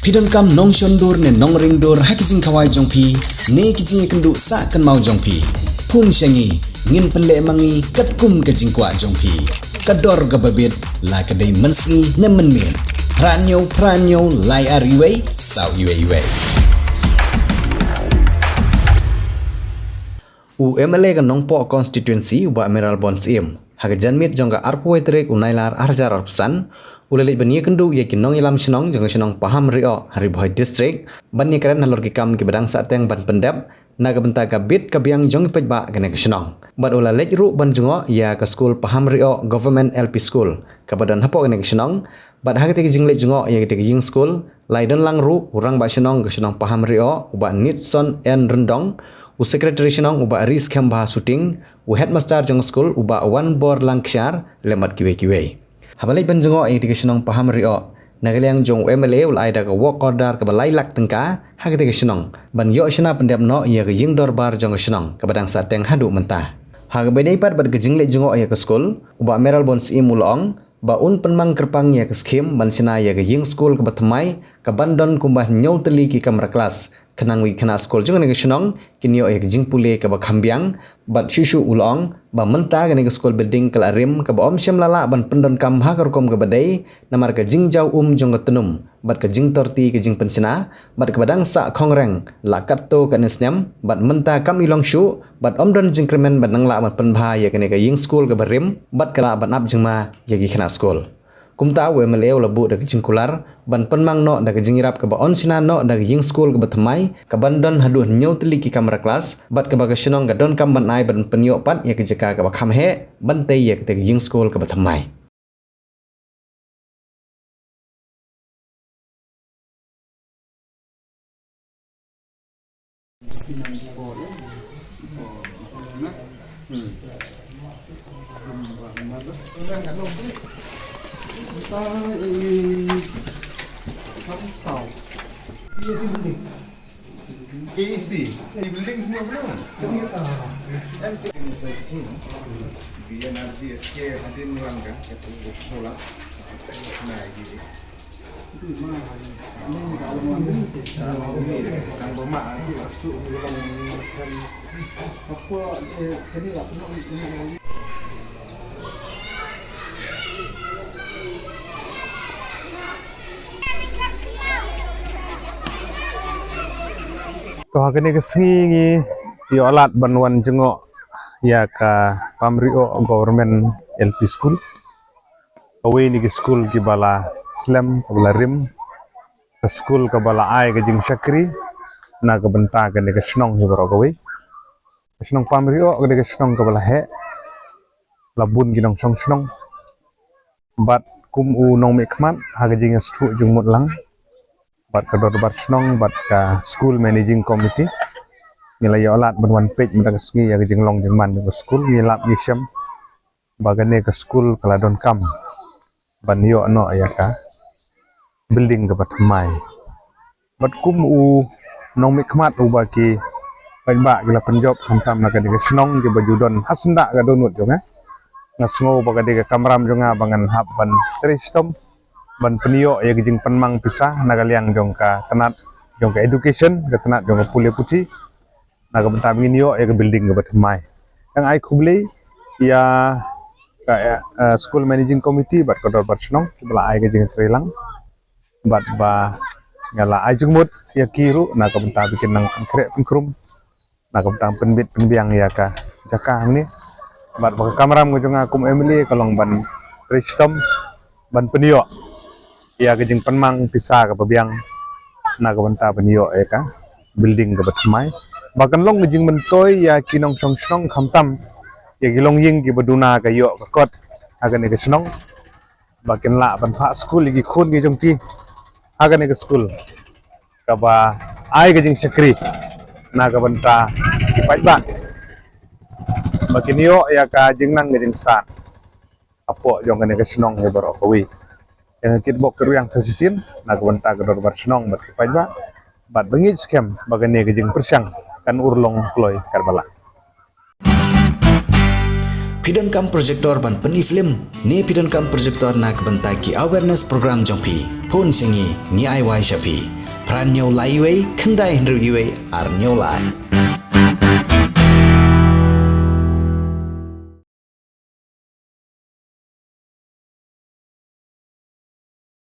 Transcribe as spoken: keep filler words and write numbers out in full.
Phi donkam nongshon dur ne nongring dur ha ki jingkhawai jong phi ne ki jingïakynduh sah kynmaw jong phi? Phone sha ngi, ngin pynleh ma ngi katkum ka jingkwah jong phi. Ka dor kaba bit, la ka dei mynsngi ne mynmiet. Phra hynñiew phra hynñiew lai ar wei saw wei wei. U M L A ka Nongpoh Constituency, u Bah Mayralborn Syiem, ha ka janmiet jong ka arphew wei tarik u Nailar ar hajar arphew san, u la leit ban ïakynduh ïa ki nongïalam shnong jong ka shnong Pahamrioh ha Ri Bhoi District ban ïakren halor ki kam kiba dang sahteng ban pyndep na ka bynta ka bit ka biang jong ki paidbah kane ka shnong. Bad u la leit ruh ban jngoh ïa ka skul Pahamrioh Government L P School kaba don hapoh kane ka shnong. Bad ha katei ka jingleit jngoh ïa katei ka ïing skul, la ïadon lang ruh u Rangbah Shnong ka shnong Pahamrioh, u Bah Nitson N Ryndong, u Secretary Shnong u Bah Riskhembha Suting, u Headmaster jong ka skul u Bah Wanbor Langkshiar, lem bad kiwei kiwei. Haba leit ban jngoh ïa katei ka shnong Pahamrioh, na ka liang jong u M L A u la ai da ka work order kaba lai lak tyngka ha katei ka shnong ban ïoh shna pyndep noh ïa ka ïing dorbar jong ka shnong kaba dang sahteng haduh mynta. Ha kaba ïadei pat bad ka jingleit jngoh ïa ka skul, u Bah Mayralborn Syiem u la ong ba un pynmang kyrpang ïa ka skhim ban shna ïa ka ïing skul kaba thymmai, kaban don kumba hynñiew tylli ki kamra klas, khnang ba ki khynnah skul jong kane ka shnong kin ïoh ïa ka jingpule kaba kham biang. Bad shuh shuh u la ong ba mynta kane ka skul building ka la rim, kaba ym shym la lah ban pyndonkam ha ka rukom kaba dei namar ka jingjaw um jong ka tnum bad ka jingtorti ka jingpynshna, bad kaba dang sah khongreng la katto katne snem, bad mynta kam i long shuh, bad ym don jingkyrmen ban nang lah ban pynbha ïa kane ka ïing skul kaba rim bad ka lah ban ap jingma ïa ki khynnah skul. Kumta u M L A u la buh da ka jingkular ban pynmang noh da ka jingïarap kaba yn shna noh da ka ïing skul kaba thymmai, kaban don haduh hynñiew tylli ki kamra klas, bad kaba ka shnong ka donkam ban ai ban pynïoh pat ïa ka jaka kaba kham heh ban tei ïa katei ka ïing skul kaba thymmai. K E C. Di building semua belum? M K. B N R G S K hadin lang kan, kata sekolah. Nah, gini. Nang bermak, nanti masuk dalam kan. Apa, eh, kena lah, kena, kena. To ha kane ka sngi ngi ïoh lad ban wan jngoh ïa ka Pamrioh Government L P School. Kawei na ki skul kiba la slem, kaba la rim, ka skul kaba la ai ka jingshakri na ka bynta kane ka shnong hi baroh kawei. Ka shnong Pamrioh ka dei ka shnong kaba la heh, la bun ki nongshong shnong. Bad kum u nongmihkhmat ha ka jingïasngewthuh jingmut lang bad ka dorbar shnong bad ka school managing committee, ngi la ïoh lad ban wan peit mynta ka sngi ïa ka jinglong jingman jong ka skul. Ngi lap ngi shem ba kane ka skul ka la donkam ban ïoh noh ïa ka building kaba thymmai. Bad kum u nongmihkhmat uba ki paidbah ki la pynjop khamtam na kane ka shnong kiba ju don ha syndah ka dohnud jong nga, nga sngew ba ka dei ka kamram jong nga ba ngan hap ban trei shitom ban pynïoh ïa ka jingpynmang pisa na ka liang jong ka tnat jong ka education, ka tnat jong ka pule puthi, na ka bynta ba ngin ïoh ïa ka building kaba thymmai. Dang ai khublei ïa ka, eh, school managing committee bad ka dorbar shnong kiba la ai ka jingtrei lang. Bad ba nga la ai jingmut ïa ki ruh na ka bynta ba kin nang pynkhreh pynkrum, na ka bynta pynbit pynbiang ïa ka jaka hangne. Bad ba ka kamram ka jong nga kum M L A ka long ban trei shitom ban pynïoh ïa ka jingpynmang pisa kaba biang na ka bynta ban ïoh ïa ka building kaba thymmai, ba kan long ka jingmyntoi ïa ki nongshong shnong khamtam ïa ki longïing kiba duna ka ïoh ka kot ha kane ka shnong, ba kin lah ban phah skul ïa ki khun ki jong ki ha kane ka skul kaba ai ka jingshakri na ka bynta ki paidbah, ba kin ïoh ïa ka jingnang ka jingstad hapoh jong kane ka shnong hi baroh kawei. Ïa nga Kitbok Kyrwiang sa shisien na ka bynta ka dorbar shnong bad ki paidbah, bad ba ngeit skhem ba kane ka jingpyrshang kan urlong kloi katba lah. Phi donkam projector ban pyni film ne phi donkam projector na ka bynta ki awareness program jong phi? Phone sha ngi, ngi ai wai sha phi. phra hynñiew lai uwei khyndai hynriew uwei ar hynñiew lai.